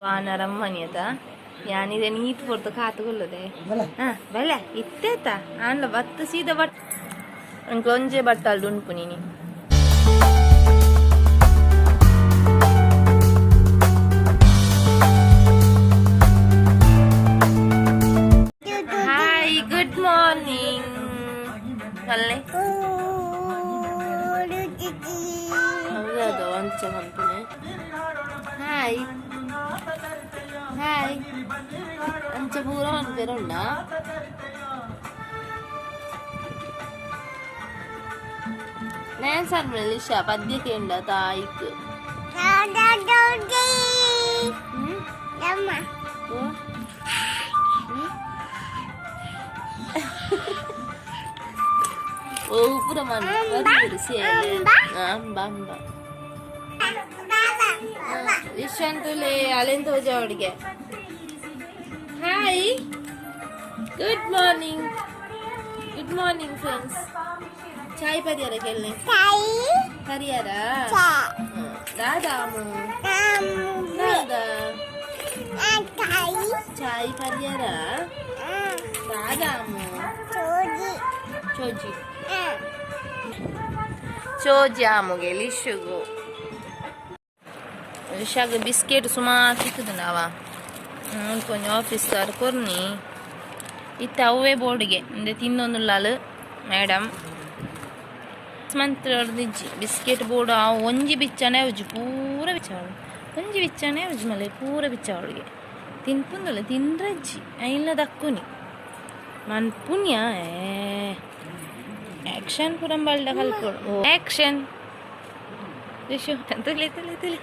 ವಾನರಮ್ಮನಿಯತ ಯಾನಿದೆ ನೀತ್ ಪೊರ್ತು ಕಾತುಗೊಲ್ಲದೆ. ಹಾ ಬಲೆ ಇತ್ತೇತ ಆಂಡ್ಲ ಬತ್ತು ಸೀದಾ ಬಟ್ ಅಂಕ್ಲೊಂಜೆ ಬಟ್ಟಾಲ್ಡು ಉಂಪು ನೀನಿ. ಹಾಯ್, ಗುಡ್ ಮಾರ್ನಿಂಗ್ ಅಲ್ಲೇ. ಹೌದದು ಅಂಚ ಮನ್ಪುನೆ. ಹಾಯ್ ಹಾಯ್, ಅಂಚ ಪೂರ ಮನ್ಪೆರ ಉಂಡಾ? ನೇನ್ ಸರ್ ಲಿಶಾ ಪದ್ಯಕ್ಕೆ ಉಂಡ ತಾಯಿಕ್. ಹ್ಮ್ ಓ? ಹ್ಮ್? ಓ ಪೂರ ಮನ್ ಸೇಲೆ ಅಂಬ ಅಂಬ. ಲಿಶಾಂತುಲೆ ಅಲೆಂತ ಹೋಜಾವಡಿಗೆ. Hi, good morning, good morning friends. ಚಾಯ್ ಪರಿಯಾರ ಕೇಳನೆ ಪರಿಯಾರ ದಾದಾಮು ದಾದಾ ಚಾಯ್ ಪರಿಯಾರ ದಾದಾಮು ಚೋಜಿ ಚೋಜಿ ಆಮುಗೆ ಲಿಶುಗು ಲಿಶಾಗ ಬಿಸ್ಕೆಟ್ ಸುಮಾರು ತಿಕ್ಕುದುಂಡವ. ಕೊಂಚ ಆಫೀಸರ್ ಕೊರ್ನಿ ಇತ್ತೆ ಅವೇ ಬೋರ್ಡ್ಗೆ ಇಂದೆ ತಿನ್ನೊಂದುಲ್ಲಾಲು ಮೇಡಮ್ ಮಂತ್ ಇಜ್ಜಿ. ಬಿಸ್ಕೆಟ್ ಬೋರ್ಡ್ ಆ ಒಂಜಿ ಬಿಚ್ಚನೆ ಉಜ್ಜಿ ಪೂರ ಬಿಚ್ಚಾವಳು. ಒಂಜಿ ಬಿಚ್ಚನೆ ಉಜ್ಜಿ ಮಲೆ ಪೂರ ಬಿಚ್ಚಾವಳಿಗೆ ತಿನ್ಪುಂದುಲ್ಲ ತಿನ್ರಜ್ಜಿ ಐನ್ಲ ದಕ್ಕುನಿ ಮನ್ಪುನ್ಯ. ಆಕ್ಷನ್ ಪೂರ ಬಲ್ಡ ಕಲ್ಪೊಡು. ಆಕ್ಷನ್ ಲಿಶು, ತುಲಿ ತುಲಿ ತುಲಿ.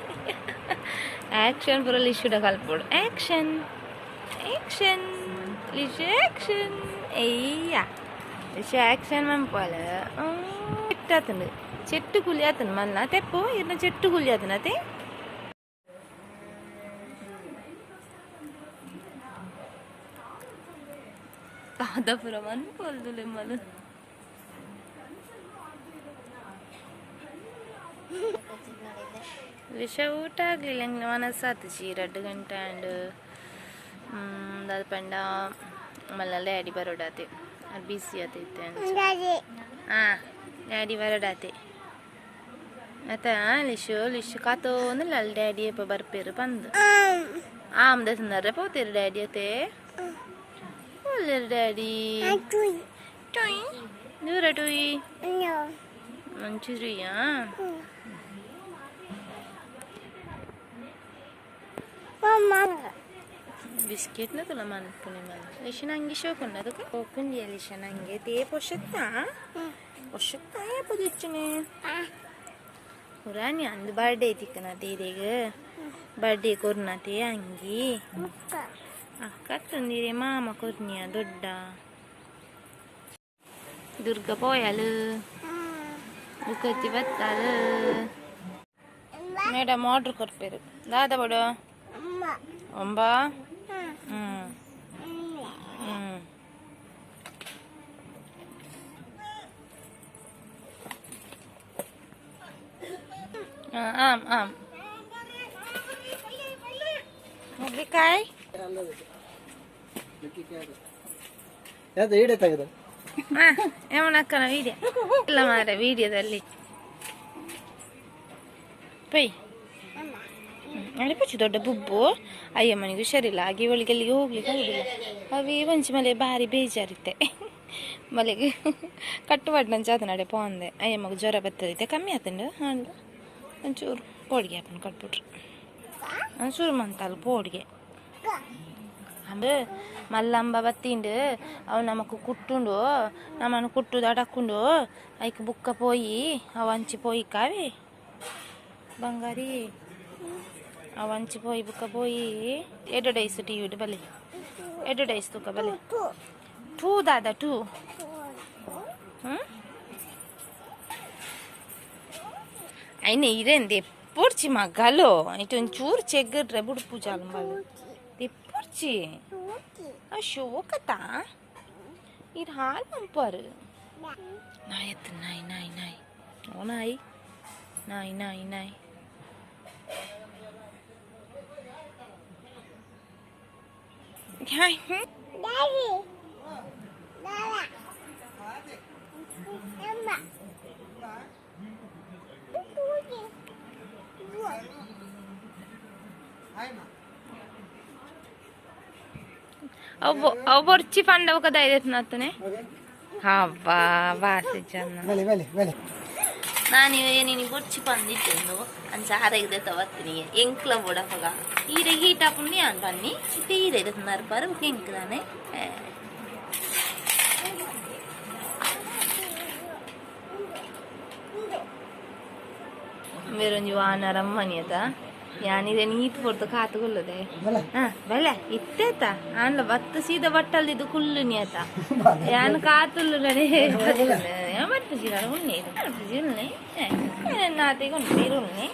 ಆಕ್ಷನ್ ಪೂರ ಲಿಶುಡ ಕಲ್ಪೊಡು. Action action Lishu action. ಎಯ್ಯ ಲಿಶು ಆಕ್ಷನ್ ಮನ್ಪಾಲ. ಚೆಟ್ಟಾತಂಡು ಚೆಟ್ಟು ಕುಲಿಯಾತಂಡು ಮಲ್ಲ ತೆಪ್ಪು ಇರ್ನ ಚೆಟ್ಟು ಕುಲಿಯಾತನ ಅತೆ. ದಾದ ಪೂರ ಮನ್ಪೊಲ್ದುಲೆ ಮಲ್. ವಿಷ ಊಟ ಆಗಲಿಲ್ಲ ಎಂಕ್ಲೆ ಮನಸ್ಸಾತುಜಿ. 2 ಗಂಟೆ ಆಂಡ್. ದಾದ ಪಂಡ ಮಲ್ಲ ಡ್ಯಾಡಿ ಬರೋಡಾತೆ, ಅದು ಬಿಸಿ ಆತೈತೆ ಅಂಚ. ಹಾಂ, ಡ್ಯಾಡಿ ಬರೋಡಾತೆ ಅತ. ಲಿಶು ಲಿಶು ಕಾತೋಂದಿಲ್ಲ ಅಲ್ಲಿ ಡ್ಯಾಡಿ ಏಪ ಬರ್ಪೇರು ಪಂದ್. ಆಮ್ದ ತಿನ್ನರೆ ಪೋತೇರು ಡ್ಯಾಡಿ ಅತೆ. ಒಲ್ಲೆರ್ ಡ್ಯಾಡಿ? ಟೊಯ್ ದೂರ ಟೊಯ್ ಮಂಚೂರಿಯಾ? ಬಿಸ್ಕೆಟ್ ನ ತುಲ ಮನ್ಪುನಿ ಮಲ್ಲ. ಲಿಶು ನಂಗೆ ಶೋಕುಂಡು ಅದಕ್ಕೆ ಓಪುಂಡಿಯ ಲಿಶ ನಂಗೆ ತೇ ಪೊಷತ್ತಾ ಪೊಷತ್ತಾ ಏಪ ದಿಚ್ಚುನೆ ಪುರಾಣಿ ಅಂದು ಬರ್ಡೇ ತಿಕ್ಕನ ತೀರೆಗ್ ಬರ್ಡೇ ಕೊರ್ನತೆ ಅಂಗಿ ಅಕ್ಕ ತಂದಿರೆ ಮಾಮ ಕೊರ್ನಿಯ ದೊಡ್ಡ ದುರ್ಗ ಪೋಯಲು ಬುಕ್ಕಚ್ಚಿ ಬತ್ತಾಲು. ಮೇಡಮ್ ಆರ್ಡರ್ ಕೊರ್ಪೇರು ದಾದ ಬಡು ಒಂಬಾ. ಹ್ಮ್ ಹ್ಮ್ ಆಮ್ ಆಮ್ ನುಗ್ಗಿಕಾಯಿ. ಯಾವ್ದು ಈಡೆ ತೆಗೆದು? ಯಮನಕ್ಕನ ವೀಡಿಯೋ ಇಲ್ಲ ಮಾರೆ ವೀಡಿಯೋದಲ್ಲಿ ಪೈ ಅಳಿಪಚ್ಚು ದೊಡ್ಡ ಬುಬ್ಬು. ಅಯ್ಯಮ್ಮನಿಗೆ ಹುಷಾರಿಲ್ಲ ಹಾಗೆ ಇವಳಿಗೆ ಅಲ್ಲಿಗೆ ಹೋಗ್ಲಿಕ್ಕೆ ಆಗುದಿಲ್ಲ. ಅವೇ ಒಂಚಿ ಮಲೆ ಭಾರಿ ಬೇಜಾರಿತ್ತೆ. ಮಲೆಗೆ ಕಟ್ಟುವಾಡ್ ನಂಚ ಅದು ನಡೆ ಪೋಂದೆ. ಅಯ್ಯಮ್ಮಗ ಜ್ವರ ಬರ್ತದೈತೆ, ಕಮ್ಮಿ ಆತಂಡು. ಅಂದ ಒಂಚೂರು ಪೋಡಿಗೆ ಹಾಕೊಂಡು ಕಟ್ಬಿಟ್ರು. ಒಂಚೂರು ಮಂತಲ್ಲ ಪೋಡಿಗೆ ಅಂಬ ಮಲ್ಲಂಬ ಬತ್ತಿಂಡು. ಅವು ನಮಕ್ ಕುಟ್ಟುಂಡು, ನಮ್ಮನ್ನು ಕುಟ್ಟುದು ಅಡಕ್ಕುಂಡು. ಐಕ್ ಬುಕ್ಕ ಪೋಯಿ ಅವು ಅಂಚಿ ಪೋಯಿ ಕಾವೆ ಬಂಗಾರಿ. ಅವು ಅಂಚಿ ಪೋಯಿ ಬುಕ್ಕ ಪೋಯಿ ಅಡ್ವರ್ಟೈಸ್ ಟಿ ವಿಡ್ ಬಲೆ ಅಡ್ವರ್ಟೈಸ್ ತುಕ ಬಲೆ ಟೂ ದಾದ ಟೂ. ಹ್ಮ್ ಐನೆ ಇರೆಂದೆ ಪೊರ್ಚಿ ಮಗಲು ಇಟ್ಟು ಒಂಚೂರು ಚೆಗ್ಗಡ್ರೆ ಬುಡ್ಪು ಜಾಲ ಮಗ ದೆಪ್ಪೊರ್ಚಿ ಅಶೋಕತ ಇದು ಹಾಲು పంపారు. ನಾಯಿ ಎತ್ತು ನಾಯಿ ನಾಯಿ ನಾಯಿ ಓ ನಾಯಿ ನಾಯಿ ನಾಯಿ ನಾಯಿ. ಹಾಯ್. ಅವು ಅವು ಬೊರ್ಚಿ ಪಂಡ ಬೊಕ ದಾಯ್ದೆತ್ನತ್ತನೆ ಹಬ್ಬಾ ಬಾಸಿ ಚಂದ. ಬಲೆ ಬಲೆ ಬಲೆ. ನಾನು ಏನೇನು ಬೊರ್ಚಿ ಪಂದಿಟ್ಟೆಂದು ಅಂಚ ಆರೆಗ್ ಬತ್ತೀನಿ ಎಂಕ್ಲ ಬೋಡಪಗ ಈರೆ ಹೀಟ್ ಆಪುಂಡು ಯಾನ್ ಬನ್ನಿ ಇತ್ತೆ ಈರೆ ನರ್ಪಾರು ಬೊಕ ಎಂಕ್ ದಾನೆ. ಬೇರೊಂಜಿ ವಾನರ ಅಮ್ಮನಿಯತ ಯಾನಿದೆ ನೀತ್ ಪೊರ್ತು ಕಾತುಗೊಲ್ಲದೆ. ಬಲೆ. ಬಲೆ ಇತ್ತೇತ ಆನ್ಲ ಬತ್ತು ಸೀದಾ ಬಟ್ಟಲ್ದಿದ್ದು ಕುಲ್ಲು ನಿಯತ ಯಾನ್ ಕಾತುಲ್ಲು ನಡೆ ಬರ್ಪುಜಿ ನಾನು ಉಣ್ಣೆ ಇದು ಬರ್ಪುಜಿ ಉಣ್ಣೆ ನಾತೆಗೆ ಉಂಟು ನೀರುಣ್ಣೆ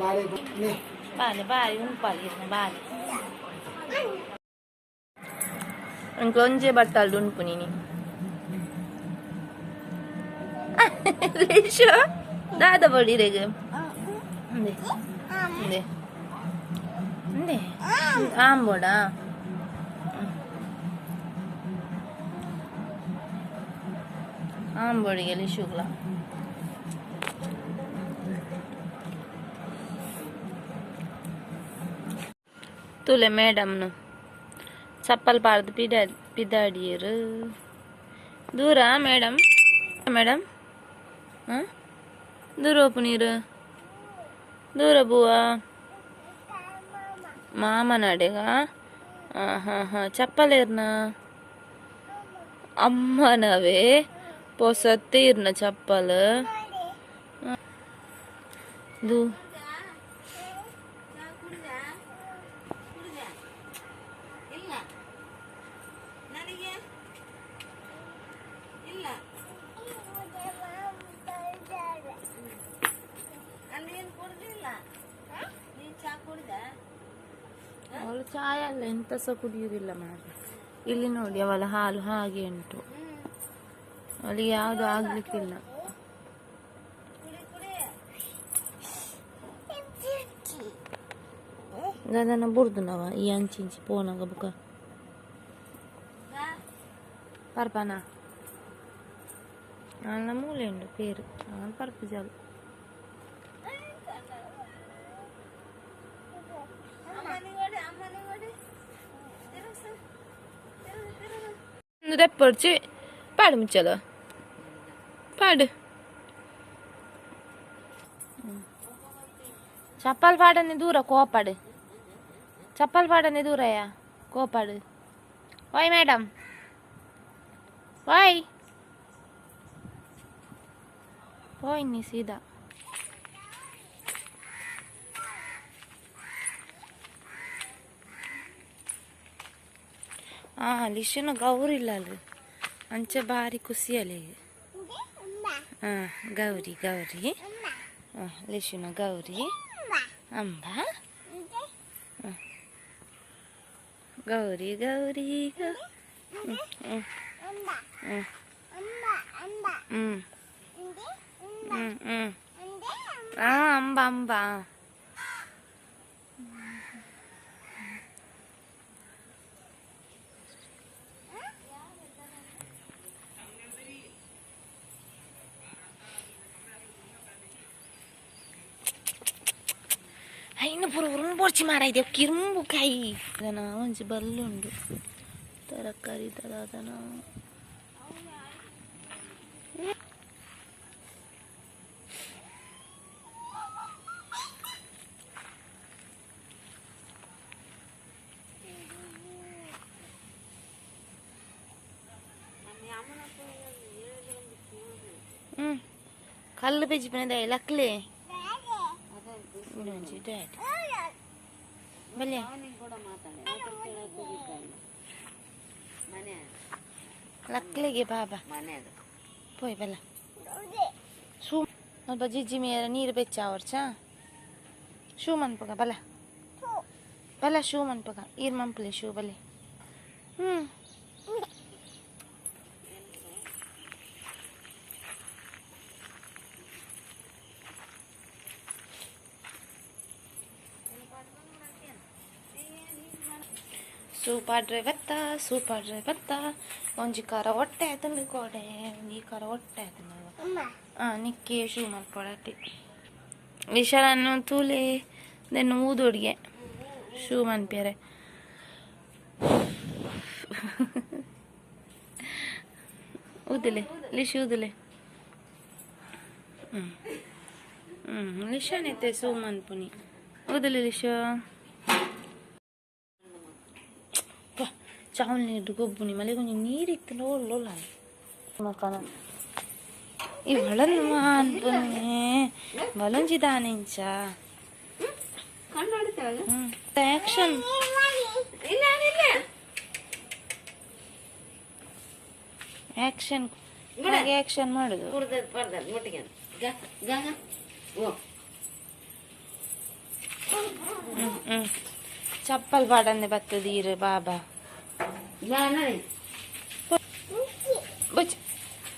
ಬಾಳೆ ನೆ. ಬಾಲೆ ಬಾರಿ ಉಂಪಾಲಿ ಇರ್ನ ಬಾಲೆ ಅಂಕ್ ಒಂಜೆ ಬಟ್ಟಲ್ದು ಉಂಪು ನೀನಿ ಲೇಶು ದಾದ ಬಡಿರೆಗ್ ಅಂದೆ ಅಂದೆ ಅಂದೆ ಆಂಬೋಡ ಆಂಬೋಡಿಗೆ ಲಿಶುಗ್ಲ ತುಲೆ ಮೇಡಮ್ನು ಚಪ್ಪಲ್ ಪಾಡ್ದು ಪಿದ ಪಿದಾಡಿಯರು ದೂರ ಮೇಡಮ್ ಮೇಡಮ್ ಹಾಂ ದೂರ ಹೋಪು ನೀರು ದೂರ ಬುವ ಮಾಮನಡೆಗ ಹಾಂ ಹಾಂ ಹಾಂ ಚಪ್ಪಲ್ ಇರ್ನ ಅಮ್ಮನವೇ ಪೊಸತ್ತೆ ಇರ್ನ ಚಪ್ಪಲ್ ದು ಅವಳು ಚಾಯ್ ಅಲ್ಲ ಎಂತ ಸಹ ಕುಡಿಯುವುದಿಲ್ಲ ಮಾರ್ರೆ. ಇಲ್ಲಿ ನೋಡಿ ಅವಳ ಹಾಲು ಹಾಗೆ ಉಂಟು, ಅವಳಿಗೆ ಯಾವುದು ಆಗ್ಲಿಕ್ಕಿಲ್ಲ. ಗದನ ಬುರ್ದು ನವ ಈ ಅಂಚಿಂಚಿ ಪೋನಾಗ ಬುಕ ಪರ್ಪನ ಆನ ಮೂಲೆ ಉಂಡು ಪೇರು ಆನ್ ಪರ್ಪು ಜಾಲು. ತೆಪ್ಪೊಡ್ಚಿ ಪಾಡು ಮುಚ್ಚಲ ಪಾಡು ಚಪ್ಪಲ್ ಪಾಡನೆ ದೂರ ಕೋಪಾಡು ಚಪ್ಪಲ್ ಪಾಡನೆ ದೂರಯ್ಯ ಕೋಪಾಡು. ವಾಯ್ ಮೇಡಮ್ ವಾಯ್ ಹೋಯ್ ನೀ ಸೀದಾ. ಲಿಶನ ಗೌರಿ ಇಲ್ಲ ಅಲ್ಲಿ ಅಂಚೆ ಬಾರಿ ಖುಷಿ ಅಲ್ಲಿ. ಹಾಂ ಗೌರಿ ಗೌರಿ ಹಾಂ ಲಿಶುನ ಗೌರಿ ಅಂಬ ಗೌರಿ ಗೌರಿ ಹ್ಞೂ ಹ್ಞೂ ಹ್ಞೂ ಹ್ಞೂ ಹ್ಞೂ ಹಾಂ ಅಂಬ ಅಂಬ. ಇನ್ನು ಪೂರ ಉರುಂಬೋರ್ಚಿ ಮಾರಾಯಿದೆ ಕಿರುಂಬು ಕಾಯಿ ಅದನ ಒಂಜಿ ಬಲ್ಲುಂಡು ತರಕಾರಿ ಅದನ ಹ್ಞೂ ಕಲ್ಲು ಬೆಜ್ಜಿಪನ ಲಕ್ಲೆ ಒಂಜಿ ಡ್ಯಾಡ್ ಬಲ್ಲೆ ಲಕ್ಲೆಗೆ ಬಾಬಾ ಪೋಯ್ ಬಲ್ಲ ಶೂ ಅಲ್ಪ ಜಿಜ್ಜಿ ಮೇರ ನೀರು ಬೆಚ್ಚ ಅವರ್ಚ ಶೂ ಮನ್ಪಗ ಬಲ ಬಲ ಶೂ ಮನ್ಪಗ ಈರ್ ಮಂಪಲೆ ಶೂ ಬಲೆ. ಹ್ಞೂ ಸೂಪಾಡ್ರೆ ಬತ್ತ ಸೂಪಾಡ್ರೆ ಬತ್ತ ಒಂಜಿ ಖಾರ ಒಟ್ಟೆ ಆಯ್ತಂದು ಕೋಡೆ ಒಂಜಿ ಖಾರ ಒಟ್ಟೆ ಆಯ್ತಂದು ನಿಕ್ಕೆ ಶೂ ಮಲ್ಪೊಡತಿ ವಿಶಾಲನ್ನು ತೂಲೆ ದೆನ್ನು ಊದೊಡಿಗೆ ಶೂ ಮನ್ಪಿಯರೆ ಊದಲೆ ಲಿಶ್ ಊದಲೆ ಹ್ಞೂ ಹ್ಞೂ ಲಿಶಾನೈತೆ ಸೂ ಮನ್ಪುನಿ ಊದಲೆ ಲಿಶ ಚಾವಲ್ ನೀರು ಗೊಬ್ಬುನಿ ಮಲೆ ಕೊಂಚ ನೀರು ಇತ್ತು ಲೋಲ್ಲ ಮಕ್ಕನ ಈ ಬಳನ್ ಅನ್ಪುನಿ ಬಲೊಂಜಿ ದಾನಿಂಚ ಆಕ್ಷನ್ ಆಕ್ಷನ್ ಹಾಗೆ ಆಕ್ಷನ್ ಮಾಡುದು. ಚಪ್ಪಲ್ ಪಾಡಂದೆ ಬತ್ತದೀರು ಬಾಬಾ ಬೊಚ್ಚ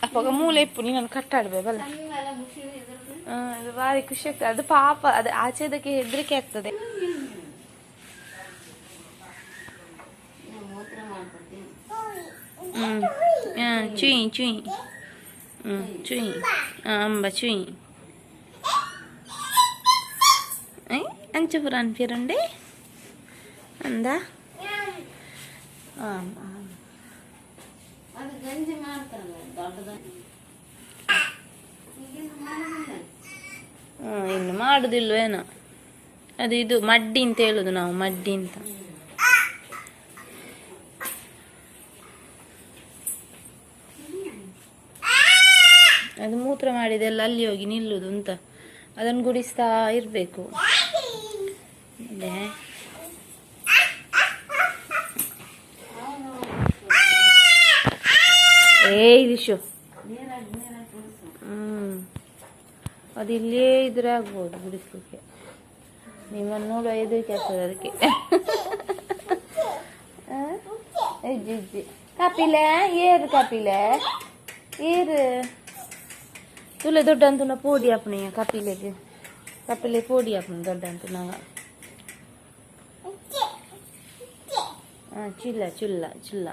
ಅಪ್ಪಗ ಮೂಲೆ ಇಪ್ಪು ನೀನು ಕಟ್ಟಾಡ್ಬೇ ಬಲ್ಲ. ಅದು ಭಾರಿ ಖುಷಿ ಆಗ್ತದೆ. ಅದು ಪಾಪ ಅದು ಆಚೆದಕ್ಕೆ ಹೆದರಿಕೆ ಆಗ್ತದೆ. ಚುಯಿ ಚುಯಿ ಚುಯಿ ಅಂಬ ಚುಯಿ ಅಂಚ ಪುರ ಅನ್ಪಿರುಂಡೆ ಅಂದ. ಇನ್ನು ಮಾಡುದಿಲ್ವೇನೋ ಅದು. ಇದು ಮಡ್ಡಿ ಅಂತ ಹೇಳುದು ನಾವು, ಮಡ್ಡಿ ಅಂತ. ಅದು ಮೂತ್ರ ಮಾಡಿದೆಲ್ಲ ಅಲ್ಲಿ ಹೋಗಿ ನಿಲ್ಲುದು ಅಂತ, ಅದನ್ನು ಗುಡಿಸ್ತಾ ಇರಬೇಕು. ಏ ಇಲಿಶು ಅದು ಇಲ್ಲೇ ಇದ್ರೆ ಆಗ್ಬೋದು ಗುಡಿಸ್ಲಿಕ್ಕೆ. ನಿಮ್ಮನ್ನು ನೋಡುವ ಹೆದರಿಕೆ ಆಗ್ತದೆ ಅದಕ್ಕೆ. ಇಜ್ಜಿ ಇಜ್ಜಿ ಕಾಪಿಲೆ ಏರು ಕಾಪಿಲೆ ಏರು ತುಲೆ ದೊಡ್ಡ ಅಂತುನ ಪೋಡಿ ಆಪುಣೆ ಕಪಿಲೆಗ್ ಕಪಿಲೆ ಪೋಡಿ ಆಪುಣ ದೊಡ್ಡ ಅಂತುನಾಗ. ಚಿಲ್ಲ ಚಿಲ್ಲ ಚಿಲ್ಲ.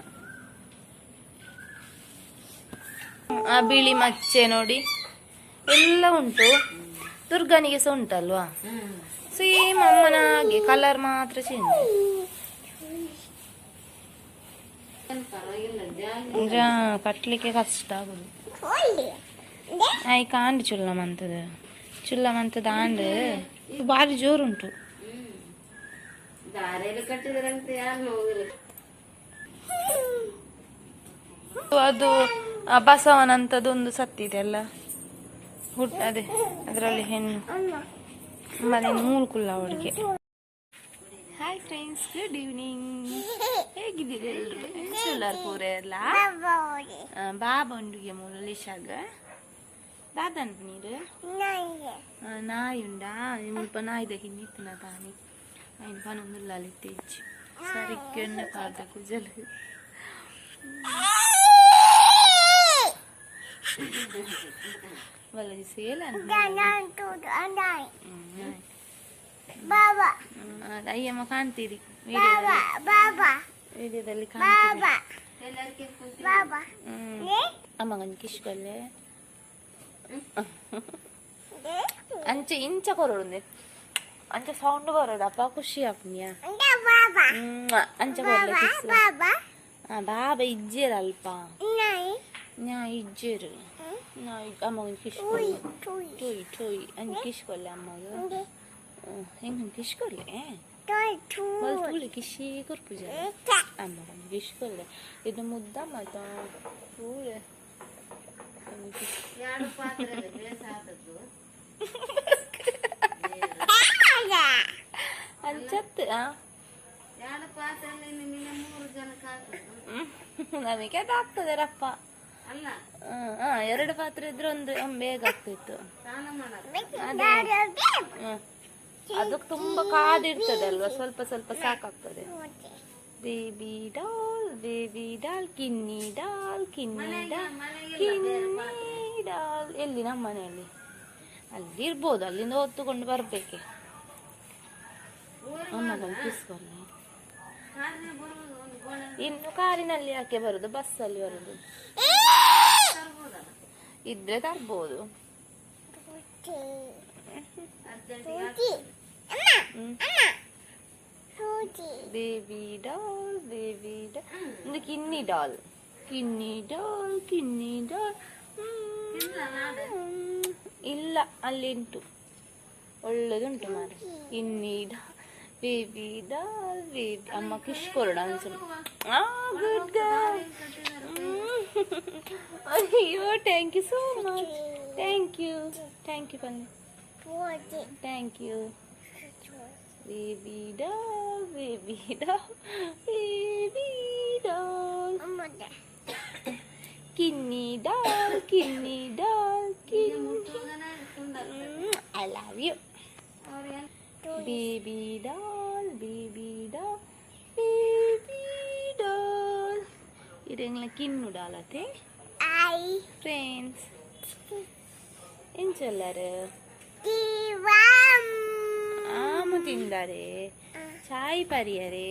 ಆ ಬಿಳಿ ಮಚ್ಚೆ ನೋಡಿ ಎಲ್ಲ ಉಂಟು. ದುರ್ಗನಿಗೆ ಸಹ ಉಂಟಲ್ವಾ ಸೇಮ್ ಅಮ್ಮನ ಹಾಗೆ, ಕಲರ್ ಮಾತ್ರ ಚೇಂಜ್. ಕಟ್ಟಲಿಕ್ಕೆ ಕಷ್ಟ ಆಗುದು. ಆಯ್ಕೆ ಆಂಡ್ ಚುಲ್ಲ ಮಂತದ ಚುಲ್ಲ ಮಂತದ ಆಂಡ್ ಭಾರಿ ಜೋರುಂಟು. ಅದು ಬಸವನಂತದೊಂದು ಸತ್ತಿದೆ ಅಲ್ಲ ಹುಟ್, ಅದೇ ಅದರಲ್ಲಿ ಹೆಣ್ಣು ಮನೆ ಮೂಲು ಕುಲ್ಲ ಅವಳಿಗೆ. Hi friends, good evening. ಹೇಗಿದ್ದೀರಿ ಎಲ್ಲರೂ? ಚುಲ್ಲಾರ್ ಪೂರ ಎಲ್ಲ ಬಾಬಾ ಉಂಡುಗೆ ಮೂಲು ಲಿಶಾಗ ದಾದನ್ ನೀರು ನಾಯಿ ಉಂಡಾ ಮುಲ್ಪ ನಾಯಿದ ಹಿನ್ನಿತ್ತನ ತಾನಿ ಐನ್ ಪನೊಂದುಲ್ಲ ಅಲ್ಲಿತ್ತೇಜಿ ಸರಿಕ್ಕೆ ಎಣ್ಣೆ ಪಾಡ್ದ ಕುಜಲ್ ಬಲ್ಲ ಸೇಲ. ಅಯ್ಯಮ್ಮ ಕಾಣ್ತೀರಿ ವಿಡಿಯೋದಲ್ಲಿ ಕಾಣ್ತೀರಿ. ಅಮ್ಮ ಕಿಶ್ಕೊಲ್ಲೆ ಅಂಚೆ ಇಂಚ ಕೊರೊಡುಂದೆ ಅಂಚೆ ಸೌಂಡ್ ಬರೋಡು ಅಪ್ಪ ಖುಷಿ ಆಪುನಿಯ ಅಂಚೆ ಕೊರ್ಲೆ ಕಿಸ್. ಬಾಬಾ ಇಜ್ಜೇರು ಅಲ್ಪ ನಾ ಇಜ್ಜೇರು ನಾ ಅಮ್ಮ ಕಿಶ್ ಟೊಯ್ ಟೊಯ್ ಅಂಚೆ ಕಿಶ್ ಕೊಲ್ಲೆ ಅಮ್ಮಗ ಹೆಂಗೆ ಕಿಶ್ ಕೊರ್ಲೆ ತೂಲೆ ಕಿಶಿ ಕೊರ್ಪುಜ ಅಮ್ಮ ಕಿಶ್ ಕೊಲ್ಲೆ ಇದು ಮುದ್ದ ಮತ ತೂಲೆ ಅಂಚತ್ತು. ನಮಗೆ ಅದು ಆಗ್ತದೆ ರಪ್ಪ. ಎರಡು ಪಾತ್ರೆ ಇದ್ರೆ ಒಂದು ಬೇಗ ಆಗ್ತಿತ್ತು. ಅದಕ್ಕೆ ತುಂಬಾ ಕಾದಿರ್ತದೆ ಅಲ್ವಾ, ಸ್ವಲ್ಪ ಸ್ವಲ್ಪ ಸಾಕಾಗ್ತದೆ. ಬೇಬಿ ಡಾಲ್ ಬೇಬಿ ಡಾಲ್ ಕಿನ್ನಿ ಡಾಲ್ ಕಿನ್ನಿ ಡಾಲ್ ಕಿನ್ನಿ ಡಾಲ್. ಎಲ್ಲಿ ನಮ್ಮ ಮನೆಯಲ್ಲಿ ಅಲ್ಲಿ ಇರ್ಬೋದು, ಅಲ್ಲಿಂದ ಹೊತ್ತುಕೊಂಡು ಬರ್ಬೇಕೆ. ಅಮ್ಮ ಕಿಸ್ಕೊಲ್ಲ. ಇನ್ನು ಕಾರಿನಲ್ಲಿ ಯಾಕೆ ಬರುದು? ಬಸ್ಸಲ್ಲಿ ಬರುದು ಇದ್ರೆ ತರ್ಬೋದು. ಬೇಬಿ ಡಾಲ್, ಬೇಬಿ ಡಾಲ್, ಒಂದು ಕಿನ್ನಿ ಡಾಲ್, ಕಿನ್ನಿ ಡಾಲ್, ಕಿನ್ನಿ ಡಾಲ್. ಇಲ್ಲ, ಅಲ್ಲಿ ಉಂಟು, ಒಳ್ಳೆದುಂಟು ಮಾರೆ. ಕಿನ್ನಿ ಡಾಲ್, ಬೇಬಿ ಡಾಲ್, ಬೇಬಿ. ಅಮ್ಮ ಕಿಶ್ ಕೊರಡ ಅನ್ಸು. ಆ ಗುಡ್. ಅಯ್ಯೋ, thank you so much. Thank you, thank you ಬನ್ನಿ. Thank you. Baby doll, baby doll, baby doll, Kinni doll, Kinni doll, Kinni. I love you. Baby doll, baby doll, baby doll. ಇರೆಂಗ್ಲ ಕಿನ್ನು doll ಅತೆ friends. ಎಂಚೊಲ್ಲಾರು? ಆಮು ತಿಂದಾರೆ. ಚಾಯ್ ಪರಿಯರೆ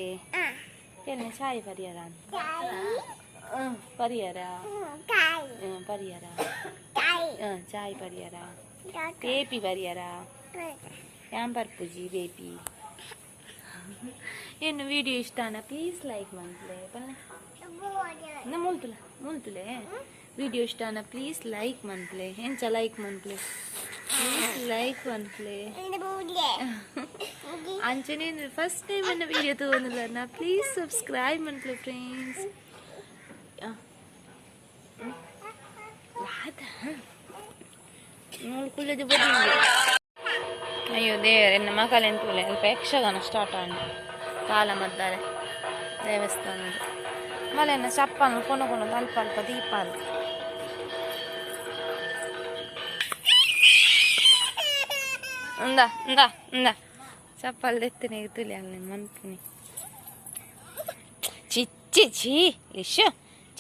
ಎನ್ನ? ಚಾಯ್ ಪರಿಯರ? ಪರಿಯರ, ಪರಿಯರ, ಚಾಯ್ ಪರಿಯರ? ಬೇಪಿ ಪರಿಯರ? ಯಾನ್ ಪರ್ಪುಜಿ ಬೇಪಿ. ಏನು ವಿಡಿಯೋ ಇಷ್ಟಾನ ಪ್ಲೀಸ್ ಲೈಕ್ ಮನ್ಪುಲೆ. ಪನ್ಲೆ ಮುಲ್ತುಲ ಮುಲ್ತುಲೆ. ವಿಡಿಯೋ ಇಷ್ಟಾನ ಪ್ಲೀಸ್ ಲೈಕ್ ಮನ್ಪುಲೆ. ಎಂಚ ಲೈಕ್ ಮನ್ಪುಲೆ? ಪ್ಲೀಸ್ ಲೈಕ್ ಮನ್ಪುಲೆ. ಅಂಚನೆ ಫಸ್ಟ್ ಟೈಮ್ ಎನ್ನ ವಿಡಿಯೋ ತಗೊಂಡಿಲ್ಲ, ಪ್ಲೀಸ್ ಸಬ್ಸ್ಕ್ರೈಬ್ ಮನ್ಪುಲೆ ಫ್ರೆಂಡ್ಸ್. ಕುಲ್ಲದು. ಅಯ್ಯೋ ದೇವರೇ, ಎನ್ನ ಮಗಲೆಂತೂಲೆ. ಅಲ್ಪ ಯಕ್ಷಗಾನ ಸ್ಟಾರ್ಟ್ ಆಂಡ್ ತಾಳ ಮದ್ದಾರೆ ದೇವಸ್ಥಾನದ ಮಲೆನ ಚಪ್ಪನ್ನು ಕೊನ ಕೊನ ಅಲ್ಪ ಅಲ್ಪ ದೀಪಾಲ. ఉందా ఉందా ఉందా చప్పాలు తెత్తనే ತುಲಿ ಅಲ್ಲಿ ಮನ್ಪುನಿ. ಚಿಚ್ಚಿ ಛೀ ಲಿಶು,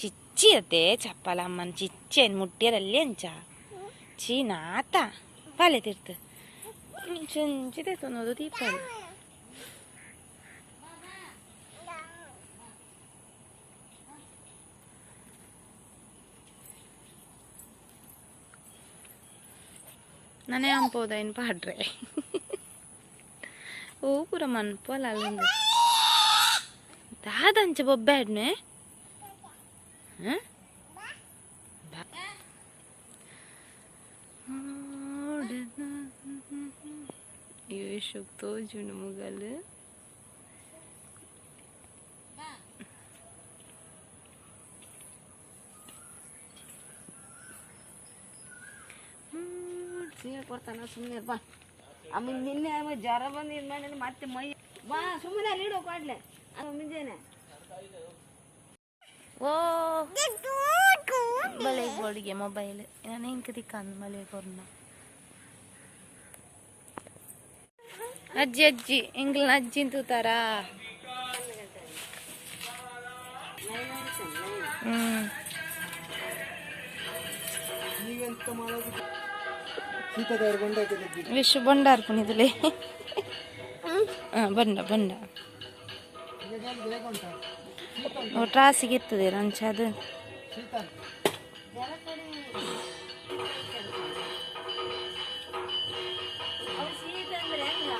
ಚಿಚ್ಚಿ ಅತ್ತೆ ಚಪ್ಪಾಲ ಅಮ್ಮನ ಚಿಚ್ಚಿ ಏನು ಮುಟ್ಟಿಯರಲ್ಲಿ ಅಂಚ ಚೀ ನಾತ ಪಾಲೆ ತಿರ್ತು ಚುಂಚಿದೆ ತೊನ್ನೋದು ದೀಪಾಲಿ. ನಾನೇ ಅಂಪೋದ ಏನು ಪಾಡ್ರೆ? ಓ ಪೂರ ಮನ್ಪೋಲ ಅಲ್ಲೊಂದು ದಾದಂಚ ಬೊಬ್ಬೆ ಹಾಂ. ಅಯ್ಯೋ, ತೋಜುಂಡು ಮುಗಲ್. ಸೀಮೆ ಕೊಡ್ತಾನ, ಸುಮ್ಮನೆ ಬಾ. ಆಮೇಲೆ ನಿನ್ನೆ ಜ್ವರ ಬಂದು ಇದು ಮಾಡಿ ಮತ್ತೆ ಮೈ ಬಾ, ಸುಮ್ಮನೆ ಅಲ್ಲಿ ಇಡು ಕೊಡ್ಲೆ ಅದು ಮುಂಜಾನೆ. ಓ ಬಲೆ ಬೋಡಿಗೆ ಮೊಬೈಲ್ ನಾನು ಇಂಕ ತಿಕ್ಕಂದು ಮಲೆ ಕೊರ್ನ. ಅಜ್ಜಿ ಅಜ್ಜಿ ಎಂಗ್ಲನ ಅಜ್ಜಿ ತೂತಾರಾ? ಹ್ಮ್. ನೀವೆಂತ ಮಾಡೋದು? ಶೀತದವ್ರು ಬಂಡಾಕಿದ್ದು. ವಿಶ್ವ ಬಂಡಾರ್ ಪುನಿದುಲೆ. ಹಾಂ, ಬಂಡ ಬಂಡ. ಬೇಗ ಉಂಟಾ? ಟ್ರಾಸಿಗೆ ಇರ್ತದೆ ಅಂಚ ಅದು. ಶೀತ.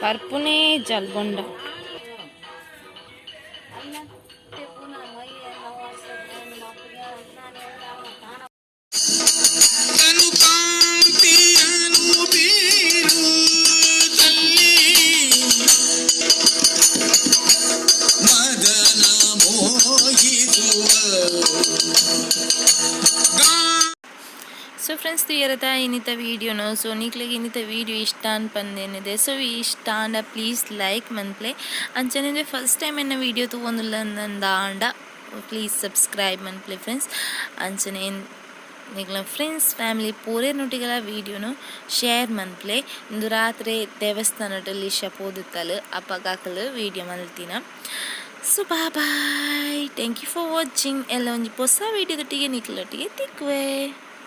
ಪರ್ಪುನೇ ಜಲ್ ಬೊಂಡ. ಕಾಂತಿಯನು ಬೀರುತ್ತಲ್ಲಿ ಮದನ ಮೋಹಿಸುವ. ಸೊ ಫ್ರೆಂಡ್ಸ್, ತುಯರತ ಇನ್ನಿತ ವೀಡಿಯೋನು. ಸೊ ನಿಕ್ಲೆಗ್ ಇನ್ನಿತ ವೀಡಿಯೋ ಇಷ್ಟ ಅನ್ಪಂದೇನಿದೆ. ಸೊ ಇಷ್ಟ ಆಂಡ ಪ್ಲೀಸ್ ಲೈಕ್ ಮನ್ಪ್ಲೆ. ಅಂಚನೆ ಫಸ್ಟ್ ಟೈಮ್ ಎನ್ನ ವೀಡಿಯೋ ತೂವೊಂದುಲ್ಲ ಅಂಡ ಪ್ಲೀಸ್ ಸಬ್ಸ್ಕ್ರೈಬ್ ಮನ್ಪ್ಲೆ ಫ್ರೆಂಡ್ಸ್. ಅಂಚನೆ ನಿಕ್ಲ ಫ್ರೆಂಡ್ಸ್, ಫ್ಯಾಮಿಲಿ ಪೂರೆನೊಟ್ಟಿಗೆಲ ವೀಡಿಯೋನು ಶೇರ್ ಮನ್ಪ್ಲೆ. ಇಂದು ರಾತ್ರಿ ದೇವಸ್ಥಾನಡ್ ಲಿಶ ಪೋದಿತ್ತಲ್, ಅಪಗಾಕಲ್ ವೀಡಿಯೋ ಮಲ್ತಿನ. So bye bye, thank you for watching. ಎಲ್ಲ ಒಂಜಿ ಪೊಸ ವೀಡಿಯೋದೊಟ್ಟಿಗೆ ನಿಕ್ಲೊಟ್ಟಿಗೆ ತಿಕ್ಕುವೆ.